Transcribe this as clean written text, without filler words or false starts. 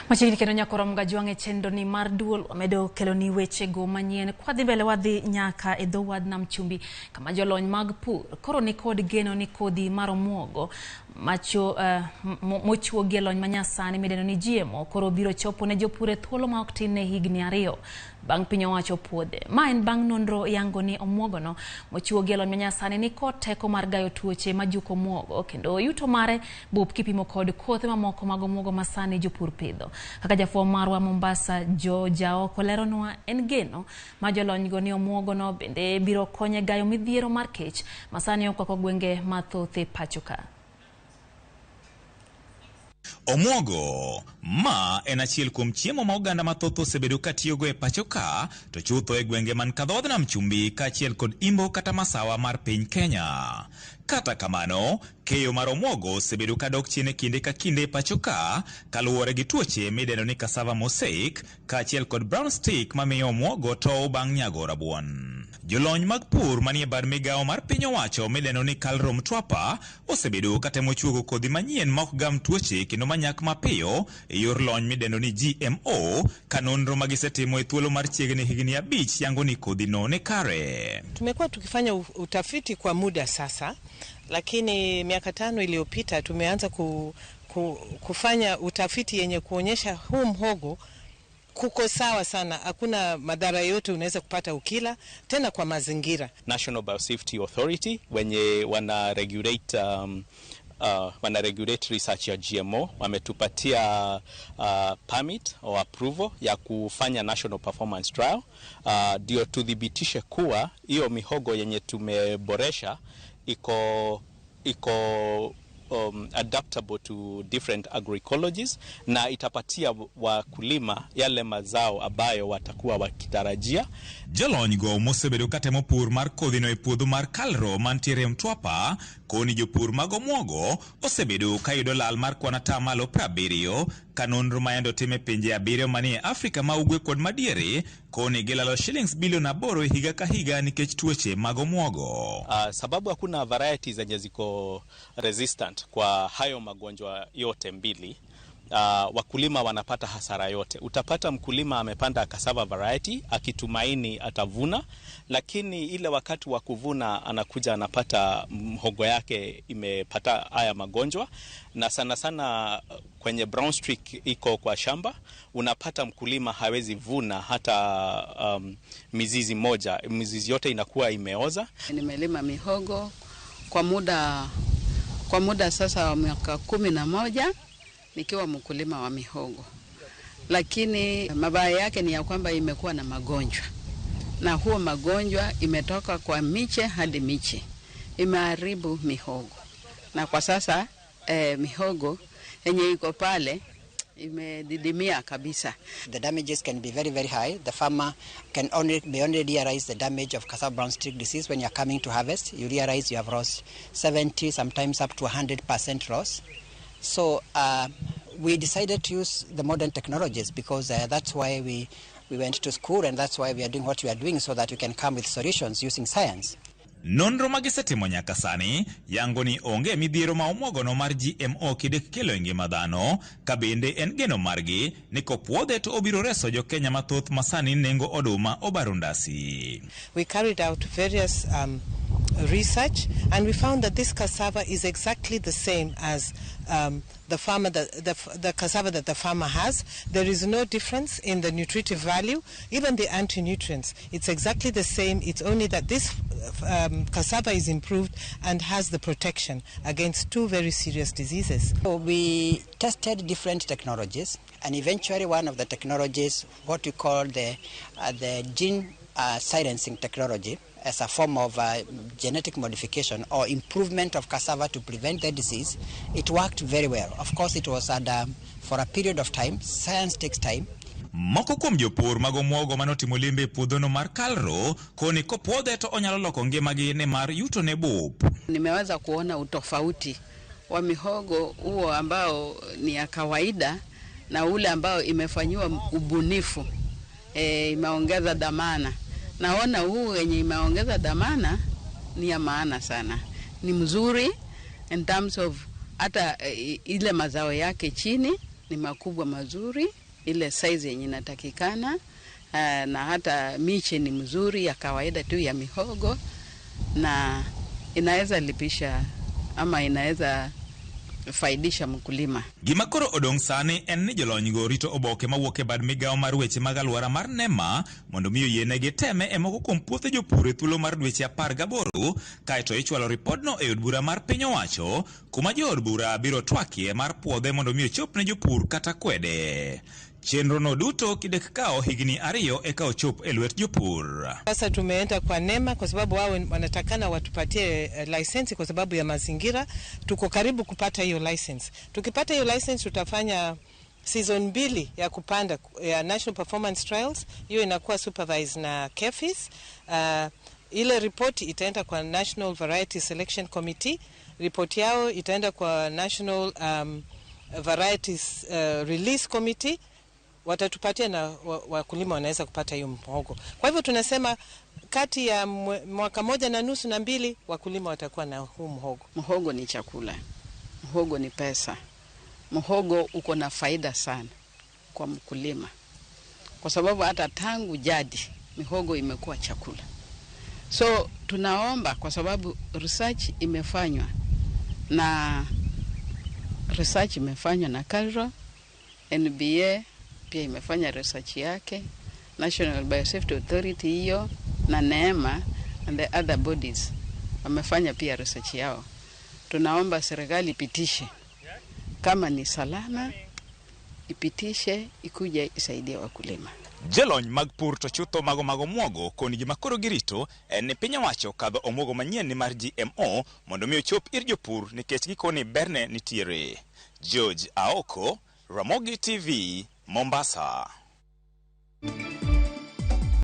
Machiegni kendo nyaka rom gajwang' e chenro ni mar duol wamedo keloni wechego manyien. Kwadhi mbele wadhi nyaka e dho wadh nam chumbi kama jolony mag pur koro nikod geno ni kodhi mar omuogo mochuogi e lony manyasani midendo ni GMO koro biro chopo ne jopur e thuolo ma ok tin ne higni 2 bang' piny owacho puodhe. Ma en bang' nonro yango ni omuogono mochuogi e lony manyasani ni kod teko mar gayo tuoche majuko omuogo kendo yuto mare bup kipimo kod kothe mamoko mag omuogo masani jopur pidho. Kaka jafwambo marwa Mombasa Jo Jaoko leronwa, en geno ma jolonygo ni omuogono bende biro konyo e gayo midhiero mar kech masani okwako gwenge mathoth e pacho ka. Omuogo, ma en achiel kuom chiemo ma oganda mathoth osebedo ka tiyogo e pacho ka, to chutho e gwenge man ka dhoodh nam chumbi kaachiel kod imbo kata masawa mar piny Kenya. Kata kamano, keyo mar omuogo osebedo ka dok chien e kinde ka kinde e pacho ka, kaluwore gi tuoche midendo ni cassava mosaic kaachiel kod brown streak mamiyo omuogo tow bang' nyago rabuon. Jolony mag pur manie bad migawo mar piny owacho midendo ni Kalro Mtwapa osebedo katemo chuogo kodhi manyien ma ok gam tuoche kendo manyak mapiyo e yor lony midendo ni GMO, ka nonro magisetimo e thuolo mar chiegni higni 5 yango ni kodhi no ni kare. Tumekuwa tukifanya utafiti kwa muda sasa, lakini miaka 5 iliyopita tumeanza kufanya utafiti yenye kuonyesha huu mhogo kuko sawa sana, hakuna madhara yote unaweza kupata ukila, tena kwa mazingira. National Biosafety Authority wenye wana regulate research ya GMO wametupatia permit or approval ya kufanya national performance trial, ndio tudhibitishe kuwa hiyo mihogo yenye tumeboresha iko adaptable to different agroecologies na itapatia wakulima yale mazao ambayo watakuwa wakitarajia. Jolony go mosebedo katemo pur mar kodhino e puodho mar Kalro mantiere Mtwapa koni jopur mag omuogo osebedo kayudo lal mar kwan 70% ka nonro ma yande otim e pinje 7 manie Afrika ma ugwe kod madiere koni gilalo shillings bilion 8 higa ka higa nikech tuoche mag omuogo. Sababu hakuna varieties zenye ziko resistant kwa hayo magonjwa yote mbili, wakulima wanapata hasara yote. Utapata mkulima amepanda cassava variety akitumaini atavuna, lakini ile wakati wa kuvuna anakuja anapata mhogo yake imepata haya magonjwa, na sana sana kwenye brown streak iko kwa shamba, unapata mkulima hawezi vuna hata mizizi moja, mizizi yote inakuwa imeoza. Nimelima mihogo kwa muda sasa wa miaka 11 nikiwa mkulima wa mihogo, lakini mabaya yake ni ya kwamba imekuwa na magonjwa, na huo magonjwa imetoka kwa miche hadi miche, imeharibu mihogo, na kwa sasa mihogo yenye iko pale imedidimia kabisa. The damages can be very, very high. The farmer can only realize the damage of cassava brown streak disease when you are coming to harvest. You realize you have lost 70, sometimes up to 100% loss. So we decided to use the modern technologies because that's why we went to school, and that's why we are doing what we are doing, so that we can come with solutions using science. Nonro magisetimo nyaka sani yango ni onge midhiero ma omuogono mar GMO kidek kelo e ngima dhano, ka bende en geno margi ni kopuodhe to obiro reso jo-Kenya mathoth ma sani nengo oduma obaro ndasi. We carried out various research, and we found that this cassava is exactly the same as the cassava that the farmer has. There is no difference in the nutritive value, even the anti-nutrients. It's exactly the same. It's only that this cassava is improved and has the protection against 2 very serious diseases. So we tested different technologies, and eventually one of the technologies, what we call the gene silencing technology, as a form of genetic modification or improvement of cassava to prevent the disease, it worked very well. Of course, it was for a period of time. Science takes time. Moko kuom jopur mag omuogo manotimo limbe e puodhono mar Kalro koni kopuodhe to onyalo loko ngimagi nimar yuto ne bup. Nimeweza kuona utofauti wa mihogo huo ambao ni ya kawaida na ule ambao imefanyiwa ubunifu, imeongeza dhamana. Naona huu wenye imeongeza dhamana ni ya maana sana, ni mzuri in terms of hata ile mazao yake chini ni makubwa mazuri, ile size yenye inatakikana, na hata miche ni mzuri ya kawaida tu ya mihogo, na inaweza lipisha ama inaweza faidisha mkulima. Gima koro odong' sani en ni jolonygo rito oboke mawuok e bad migawo mar weche mag alwora mar NEMA mondo mi oyienegi teme e moko kuom puothe jopur e thuolo mar dweche 18, kaeto ichwalo ripodno e od bura mar piny owacho, kuma jood bura biro twakie mar puodhe mondo mi ochop ne jopur kata kwede. Chenrono duto kidek kawo higni 2 eka ochop e lwet jopur. Sasa tumeenda kwa NEMA kwa sababu wao wanatakana watupatie license kwa sababu ya mazingira. Tuko karibu kupata hiyo license. Tukipata hiyo license tutafanya season 2 ya kupanda ya National Performance Trials. Hiyo inakuwa supervised na KEPHIS. Ile ripoti itaenda kwa National Variety Selection Committee. Ripoti yao itaenda kwa National Varieties Release Committee. Watatupatia na wakulima wanaweza kupata hiyo mhogo. Kwa hivyo tunasema kati ya mwaka 1.5 na 2 wakulima watakuwa na huu mhogo. Mhogo ni chakula, mhogo ni pesa, mhogo uko na faida sana kwa mkulima, kwa sababu hata tangu jadi mihogo imekuwa chakula. So tunaomba, kwa sababu research imefanywa na KALRO, NBA pia imefanya research yake, National Biosafety Authority hiyo na NEMA and the other bodies wamefanya pia research yao. Tunaomba serikali ipitishe kama ni salama, ipitishe ikuje isaidie wakulima. Jolony mag pur to chutho mago mag omuogo koni gima koro girito en ni piny owacho kadho omuogo manyien ni mar GMO mondo mi ochop ir jopur nikech gikoni berne nitiere. George Aoko, Ramogi TV, Mombasa.